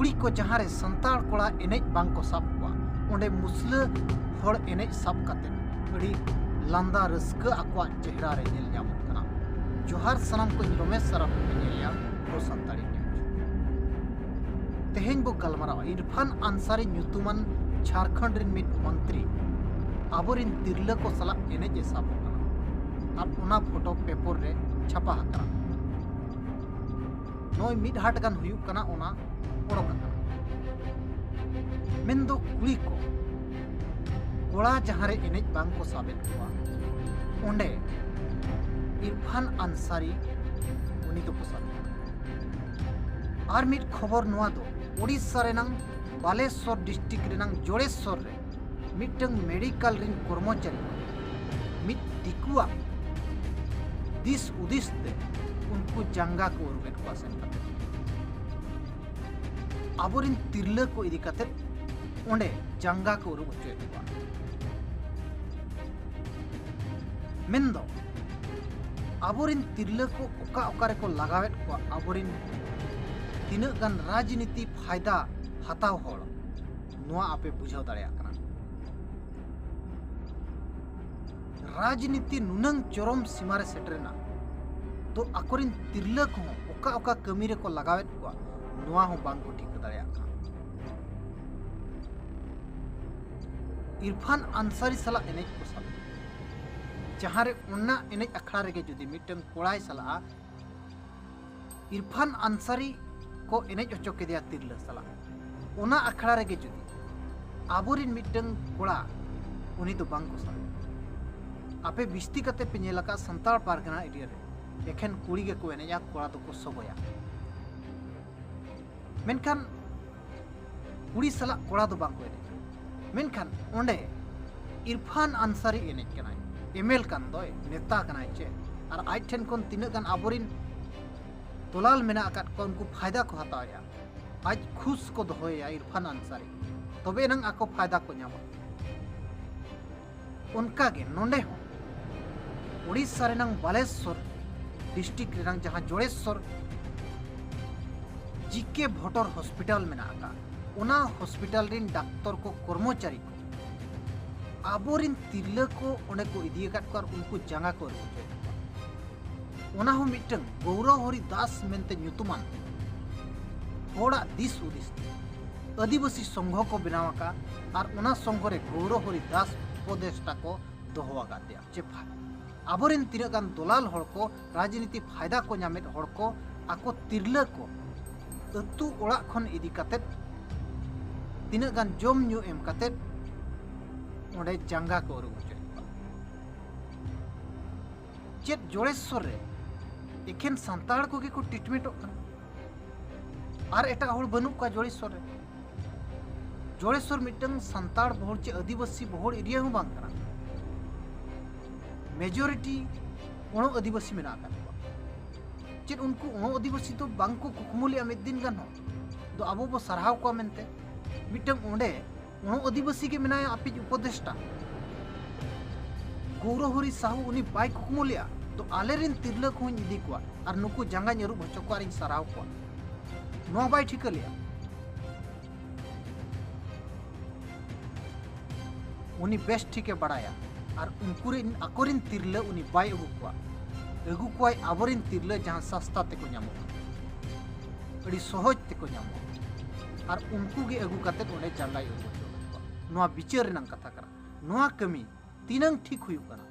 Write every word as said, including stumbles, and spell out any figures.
ᱠᱩᱲᱤ ᱠᱚ ᱡᱟᱦᱟᱸ ᱨᱮ ᱥᱟᱱᱛᱟᱲ ᱠᱚᱲᱟ ᱮᱱᱮᱡ ᱵᱟᱝ ᱠᱚ ᱥᱟᱵ ᱠᱚᱣᱟ, ᱚᱸᱰᱮ ᱢᱩᱥᱞᱟᱹ ᱦᱚᱲ ᱮᱱᱮᱡ ᱥᱟᱵ ᱠᱟᱛᱮ ᱟᱹᱰᱤ ᱞᱟᱸᱫᱟ ᱨᱟᱹᱥᱠᱟᱹ ᱟᱠᱚᱣᱟᱜ ᱪᱮᱦᱨᱟ ᱨᱮ ᱧᱮᱞ ᱧᱟᱢᱚᱜ ᱠᱟᱱᱟ᱾ ᱡᱚᱦᱟᱨ ᱥᱟᱱᱟᱢ ᱠᱚ, ᱤᱧ ᱨᱚᱢᱮᱥ ᱥᱟᱨᱟᱯᱷ ᱯᱮ ᱧᱮᱞᱮᱜᱼᱟ ᱯᱨᱳ ᱥᱟᱱᱛᱟᱲᱤ ᱱᱤᱭᱩᱡᱽ᱾ ᱛᱮᱦᱮᱧ ᱵᱚ ᱜᱟᱞᱢᱟᱨᱟᱣᱟ ᱤᱨᱯᱷᱟᱱ ᱟᱱᱥᱟᱨᱤ ᱧᱩᱛᱩᱢᱟᱱ ᱡᱷᱟᱲᱠᱷᱚᱸᱰ ᱨᱤᱱ ᱢᱤᱫ ᱢᱚᱱᱛᱨᱤ ᱟᱵᱚᱨᱤᱱ ᱛᱤᱨᱞᱟᱹ ᱠᱚ ᱥᱟᱞᱟᱜ ᱮᱱᱮᱡ ᱮ ᱥᱟᱵᱚᱜ ᱠᱟᱱᱟ ᱟᱨ ᱚᱱᱟ ᱯᱷᱳᱴᱳ ᱯᱮᱯᱚᱨ ᱨᱮ ᱪᱷᱟᱯᱟ ᱟᱠᱟᱱᱟ᱾ ᱱᱚᱜᱼᱚᱭ ᱢᱤᱫ ᱦᱟᱴ ᱜᱟᱱ ᱦᱩᱭᱩᱜ ᱠᱟᱱᱟ ᱚᱱᱟ ᱚᱰᱚᱠ ᱟᱠᱟᱱᱟ᱾ ᱢᱮᱱᱫᱚ ᱠᱩᱲᱤ ᱠᱚ ᱠᱚᱲᱟ ᱡᱟᱦᱟᱸ ᱨᱮ ᱮᱱᱮᱡ ᱵᱟᱝ ᱠᱚ ᱥᱟᱵᱮᱫ ᱠᱚᱣᱟ, ᱚᱸᱰᱮ ᱤᱨᱯᱷᱟᱱ ᱟᱱᱥᱟᱨᱤ ᱩᱱᱤ ᱫᱚᱠᱚ ᱥᱟᱵᱮᱫ ᱠᱟᱱᱟ᱾ ᱟᱨ ᱢᱤᱫ ᱠᱷᱚᱵᱚᱨ ᱱᱚᱣᱟ ᱫᱚ ᱳᱰᱤᱥᱟ ᱨᱮᱱᱟᱝ ᱵᱟᱞᱮᱥᱚᱨ ᱰᱤᱥᱴᱨᱤᱠᱴ ᱨᱮᱱᱟᱝ ᱡᱚᱲᱮᱥᱚᱨ ᱨᱮ ᱢᱤᱫᱴᱟᱝ ᱢᱮᱰᱤᱠᱟᱞ ᱨᱤᱱ ᱠᱚᱨᱢᱚᱪᱟᱨᱤ ᱠᱚ ᱢᱤᱫ ᱫᱤᱠᱩᱣᱟᱜ ᱫᱤᱥ ᱦᱩᱫᱤᱥ ᱛᱮ ᱩᱱᱠᱩ ᱡᱟᱸᱜᱟ ᱠᱚ ᱟᱹᱨᱩᱵᱮᱫ ᱠᱚᱣᱟ ᱥᱮᱱ ᱠᱟᱛᱮ᱾ ᱟᱵᱚᱨᱤᱱ ᱛᱤᱨᱞᱟᱹ ᱠᱚ ᱤᱫᱤ ᱠᱟᱛᱮ ᱚᱸᱰᱮ ᱡᱟᱸᱜᱟ ᱠᱚ ᱟᱹᱨᱩᱵ ᱦᱚᱪᱚᱭᱮᱫ ᱠᱚᱣᱟ᱾ ᱢᱮᱱᱫᱚ ᱟᱵᱚᱨᱤᱱ ᱛᱤᱨᱞᱟᱹ ᱠᱚ ᱚᱠᱟ ᱚᱠᱟ ᱨᱮᱠᱚ ᱞᱟᱜᱟᱣᱮᱫ ᱠᱚᱣᱟ, ᱟᱵᱚᱨᱤᱱ ᱛᱤᱱᱟᱹᱜ ᱜᱟᱱ ᱨᱟᱡᱽᱱᱤᱛᱤ ᱯᱷᱟᱭᱫᱟ ᱦᱟᱛᱟᱣ ᱦᱚᱲ, ᱱᱚᱣᱟ ᱟᱯᱮ ᱵᱩᱡᱷᱟᱹᱣ ᱫᱟᱲᱮᱭᱟᱜ ᱠᱟᱱᱟ᱾ ᱨᱟᱡᱽᱱᱤᱛᱤ ᱱᱩᱱᱟᱹᱝ ᱪᱚᱨᱚᱢ ᱥᱤᱢᱟ ᱨᱮ ᱥᱮᱴᱮᱨᱮᱱᱟ, ᱛᱚ ᱟᱠᱚᱨᱤᱱ ᱛᱤᱨᱞᱟᱹ ᱠᱚᱦᱚᱸ ᱚᱠᱟ ᱚᱠᱟ ᱠᱟᱹᱢᱤ ᱨᱮᱠᱚ ᱞᱟᱜᱟᱣᱮᱫ ᱠᱚᱣᱟ, ᱱᱚᱣᱟ ᱦᱚᱸ ᱵᱟᱝ ᱠᱚ ᱴᱷᱤᱠᱟᱹ ᱫᱟᱲᱮᱭᱟᱜ ᱠᱟᱱᱟ᱾ ᱤᱨᱯᱷᱟᱱ ᱟᱱᱥᱟᱨᱤ ᱥᱟᱞᱟᱜ ᱮᱱᱮᱡ ᱠᱚ ᱥᱟᱵ, ᱡᱟᱦᱟᱸ ᱨᱮ ᱚᱱᱟ ᱮᱱᱮᱡ ᱟᱠᱷᱲᱟ ᱨᱮᱜᱮ ᱡᱩᱫᱤ ᱢᱤᱫᱴᱟᱝ ᱠᱚᱲᱟᱭ ᱥᱟᱞᱟᱜᱼᱟ, ᱤᱨᱯᱷᱟᱱ ᱟᱱᱥᱟᱨᱤ ᱠᱚ ᱮᱱᱮᱡ ᱦᱚᱪᱚ ᱠᱮᱫᱮᱭᱟ ᱛᱤᱨᱞᱟᱹ ᱥᱟᱞᱟᱜ, ᱚᱱᱟ ᱟᱠᱷᱲᱟ ᱨᱮᱜᱮ ᱡᱩᱫᱤ ᱟᱵᱚᱨᱤᱱ ᱢᱤᱫᱴᱟᱝ ᱠᱚᱲᱟ ᱩᱱᱤ ᱫᱚ ᱵᱟᱝ ᱠᱚ ᱥᱟᱵᱮᱭᱟ᱾ ᱟᱯᱮ ᱵᱤᱥᱛᱤ ᱠᱟᱛᱮ ᱯᱮ ᱧᱮᱞ ᱟᱠᱟᱫ ᱥᱟᱱᱛᱟᱲ ᱯᱟᱨᱜᱟᱱᱟ ᱮᱨᱤᱭᱟ ᱨᱮ ᱮᱠᱷᱮᱱ ᱠᱩᱲᱤ ᱜᱮᱠᱚ ᱮᱱᱮᱡᱼᱟ, ᱠᱚᱲᱟ ᱫᱚᱠᱚ ᱥᱚᱜᱚᱭᱟ᱾ ᱢᱮᱱᱠᱷᱟᱱ ᱠᱩᱲᱤ ᱥᱟᱞᱟᱜ ᱠᱚᱲᱟ ᱫᱚ ᱵᱟᱝ ᱠᱚ ᱮᱱᱮᱡᱼᱟ᱾ ᱢᱮᱱᱠᱷᱟᱱ ᱚᱸᱰᱮ ᱤᱨᱯᱷᱟᱱ ᱟᱱᱥᱟᱨᱤ ᱮᱱᱮᱡ ᱠᱟᱱᱟᱭ, ᱮᱢᱮᱞ ᱠᱟᱱ ᱫᱚᱭ, ᱱᱮᱛᱟ ᱠᱟᱱᱟᱭ ᱪᱮ, ᱟᱨ ᱟᱡ ᱴᱷᱮᱱ ᱠᱷᱚᱱ ᱛᱤᱱᱟᱹᱜ ᱜᱟᱱ ᱟᱵᱚᱨᱤᱱ ᱫᱚᱞᱟᱞ ᱢᱮᱱᱟᱜ ᱟᱠᱟᱫ ᱠᱚᱣᱟ, ᱩᱱᱠᱩ ᱯᱷᱟᱭᱫᱟ ᱠᱚ ᱦᱟᱛᱟᱣᱮᱫᱼᱟ᱾ ᱟᱡ ᱠᱷᱩᱥ ᱠᱚ ᱫᱚᱦᱚᱭᱮᱭᱟ ᱤᱨᱯᱷᱟᱱ ᱟᱱᱥᱟᱨᱤ, ᱛᱚᱵᱮ ᱮᱱᱟᱝ ᱟᱠᱚ ᱯᱷᱟᱭᱫᱟ ᱠᱚ ᱧᱟᱢᱟ᱾ ᱚᱱᱠᱟᱜᱮ ᱱᱚᱰᱮ ᱦᱚᱸ ᱳᱰᱤᱥᱟ ᱨᱮᱱᱟᱝ ᱵᱟᱞᱮᱥᱚᱨ ᱰᱤᱥᱴᱨᱤᱠᱴ ᱨᱮᱱᱟᱝ ᱡᱟᱦᱟᱸ ᱡᱚᱲᱮᱥᱚᱨ ᱡᱤ ᱠᱮ ᱵᱷᱚᱴᱚᱨ ᱦᱚᱥᱯᱤᱴᱟᱞ ᱢᱮᱱᱟᱜ ᱟᱠᱟᱫ, ᱚᱱᱟ ᱦᱚᱥᱯᱤᱴᱟᱞ ᱨᱤᱱ ᱰᱟᱠᱛᱚᱨ ᱠᱚ, ᱠᱚᱨᱢᱚᱪᱟᱨᱤ ᱠᱚ ᱟᱵᱚᱨᱤᱱ ᱛᱤᱨᱞᱟᱹ ᱠᱚ ᱚᱸᱰᱮ ᱠᱚ ᱤᱫᱤ ᱟᱠᱟᱫ ᱠᱚᱣᱟ ᱟᱨ ᱩᱱᱠᱩ ᱡᱟᱸᱜᱟ ᱠᱚ ᱟᱹᱨᱩᱵ ᱦᱚᱪᱚᱭᱮᱫ ᱠᱚᱣᱟ᱾ ᱚᱱᱟ ᱦᱚᱸ ᱢᱤᱫᱴᱟᱝ ᱜᱳᱣᱨᱚ ᱦᱚᱨᱤ ᱫᱟᱥ ᱢᱮᱱᱛᱮ ᱧᱩᱛᱩᱢᱟᱱ ᱦᱚᱲᱟᱜ ᱫᱤᱥ ᱦᱩᱫᱤᱥ ᱛᱮ ᱟᱹᱫᱤᱵᱟᱹᱥᱤ ᱥᱚᱝᱜᱷᱚ ᱠᱚ ᱵᱮᱱᱟᱣ ᱟᱠᱟᱫ ᱟᱨ ᱚᱱᱟ ᱥᱚᱝᱜᱷᱚ ᱨᱮ ᱜᱳᱣᱨᱚ ᱦᱚᱨᱤ ᱫᱟᱥ ᱩᱯᱚᱫᱮᱥᱴᱟ ᱠᱚ ᱫᱚᱦᱚ ᱟᱠᱟᱫᱮᱭᱟ᱾ ᱪᱮ ᱯᱷᱟ-, ᱟᱵᱚᱨᱮᱱ ᱛᱤᱱᱟᱹᱜ ᱜᱟᱱ ᱫᱚᱞᱟᱞ ᱦᱚᱲ ᱠᱚ, ᱨᱟᱡᱽᱱᱤᱛᱤ ᱯᱷᱟᱭᱫᱟ ᱠᱚ ᱧᱟᱢᱮᱫ ᱦᱚᱲ ᱠᱚ, ᱟᱠᱚ ᱛᱤᱨᱞᱟᱹ ᱠᱚ ᱟᱹᱛᱩ ᱚᱲᱟᱜ ᱠᱷᱚᱱ ᱤᱫᱤ ᱠᱟᱛᱮᱫ, ᱛᱤᱱᱟᱹᱜ ᱜᱟᱱ ᱡᱚᱢ ᱧᱩ ᱮᱢ ᱠᱟᱛᱮᱫ ᱚᱸᱰᱮ ᱡᱟᱸᱜᱟ ᱠᱚ ᱟᱹᱨᱩᱵ ᱦᱚᱪᱚᱭᱮᱫ ᱠᱚᱣᱟ᱾ ᱪᱮᱫ ᱡᱚᱲᱮᱥᱣᱚᱨ ᱨᱮ ᱮᱠᱷᱮᱱ ᱥᱟᱱᱛᱟᱲ ᱠᱚᱜᱮ ᱠᱚ ᱴᱨᱤᱴᱢᱮᱱᱴᱚᱜ ᱠᱟᱱᱟ? ᱟᱨ ᱮᱴᱟᱜ ᱦᱚᱲ ᱵᱟᱹᱱᱩᱜ ᱠᱚᱣᱟ ᱡᱚᱲᱮᱥᱣᱚᱨ ᱨᱮ? ᱡᱚᱲᱮᱥᱣᱚᱨ ᱢᱤᱫᱴᱟᱝ ᱥᱟᱱᱛᱟᱲ ᱵᱚᱦᱩᱞ ᱪᱮ ᱟᱹᱫᱤᱵᱟᱹᱥᱤ ᱵᱚᱦᱩᱞ ᱮᱨᱤᱭᱟ ᱦᱚᱸ ᱵᱟᱝ ᱠᱟᱱᱟ᱾ ᱢᱮᱡᱚᱨᱤᱴᱤ ᱚᱱᱚ ᱟᱹᱫᱤᱵᱟᱹᱥᱤ ᱢᱮᱱᱟᱜ ᱟᱠᱟᱫ ᱠᱚᱣᱟ᱾ ᱪᱮᱫ ᱩᱱᱠᱩ ᱚᱱᱚ ᱟᱹᱫᱤᱵᱟᱹᱥᱤ ᱫᱚ ᱵᱟᱝ ᱠᱚ ᱠᱩᱠᱢᱩ ᱞᱮᱫᱼᱟ ᱢᱤᱫ ᱫᱤᱱ ᱜᱟᱱ ᱦᱚᱸ? ᱫᱚ ᱟᱵᱚ ᱵᱚ ᱥᱟᱨᱦᱟᱣ ᱠᱚᱣᱟ ᱢᱮᱱᱛᱮ? ᱢᱤᱫᱴᱟᱝ ᱚᱸᱰᱮ ᱚᱱᱚ ᱟᱹᱫᱤᱵᱟᱹᱥᱤ ᱜᱮ ᱢᱮᱱᱟᱭᱟ ᱟᱯᱮᱭᱤᱡ ᱩᱯᱚᱫᱮᱥᱴᱟ᱾ ᱜᱳᱣᱨᱚᱦᱚᱨᱤ ᱥᱟᱦᱩ ᱩᱱᱤ ᱵᱟᱭ ᱠᱩᱠᱢᱩ ᱞᱮᱫᱼᱟ ᱫᱚ ᱟᱞᱮᱨᱮᱱ ᱛᱤᱨᱞᱟᱹ ᱠᱚᱦᱚᱸᱧ ᱤᱫᱤ ᱠᱚᱣᱟ ᱟᱨ ᱱᱩᱠᱩ ᱡᱟᱸᱜᱟᱧ ᱟᱹᱨᱩᱵ ᱦᱚᱪᱚ ᱠᱚᱣᱟ ᱟᱨᱤᱧ ᱥᱟᱨᱦᱟᱣ ᱠᱚᱣᱟ, ᱱᱚᱣᱟ ᱵᱟᱭ ᱴᱷᱤᱠᱟᱹ ᱞᱮᱫᱼᱟ᱾ ᱩᱱᱤ ᱵᱮᱥ ᱴᱷᱤᱠᱮ ᱵᱟᱲᱟᱭᱟ ᱟᱨ ᱩᱱᱠᱩᱨᱮᱱ, ᱟᱠᱚᱨᱮᱱ ᱛᱤᱨᱞᱟᱹ ᱩᱱᱤ ᱵᱟᱭ ᱟᱹᱜᱩ ᱠᱚᱣᱟ᱾ ᱟᱹᱜᱩ ᱠᱚᱣᱟᱭ ᱟᱵᱚᱨᱮᱱ ᱛᱤᱨᱞᱟᱹ ᱡᱟᱦᱟᱸ ᱥᱟᱥᱛᱟ ᱛᱮᱠᱚ ᱧᱟᱢᱚᱜᱼᱟ, ᱟᱹᱰᱤ ᱥᱚᱦᱚᱡᱽ ᱛᱮᱠᱚ ᱧᱟᱢᱚᱜᱼᱟ᱾ ᱟᱨ ᱩᱱᱠᱩ ᱜᱮ ᱟᱹᱜᱩ ᱠᱟᱛᱮᱫ ᱚᱸᱰᱮ ᱡᱟᱸᱜᱟᱭ ᱟᱹᱨᱩᱵ ᱦᱚᱪᱚ ᱠᱚᱣᱟ᱾ ᱱᱚᱣᱟ ᱵᱤᱪᱟᱹᱨ ᱨᱮᱱᱟᱜ ᱠᱟᱛᱷᱟ ᱠᱟᱱᱟ᱾ ᱱᱚᱣᱟ ᱠᱟᱹᱢᱤ ᱛᱤᱱᱟᱹᱝ ᱴᱷᱤᱠ ᱦᱩᱭᱩᱜ ᱠᱟᱱᱟ?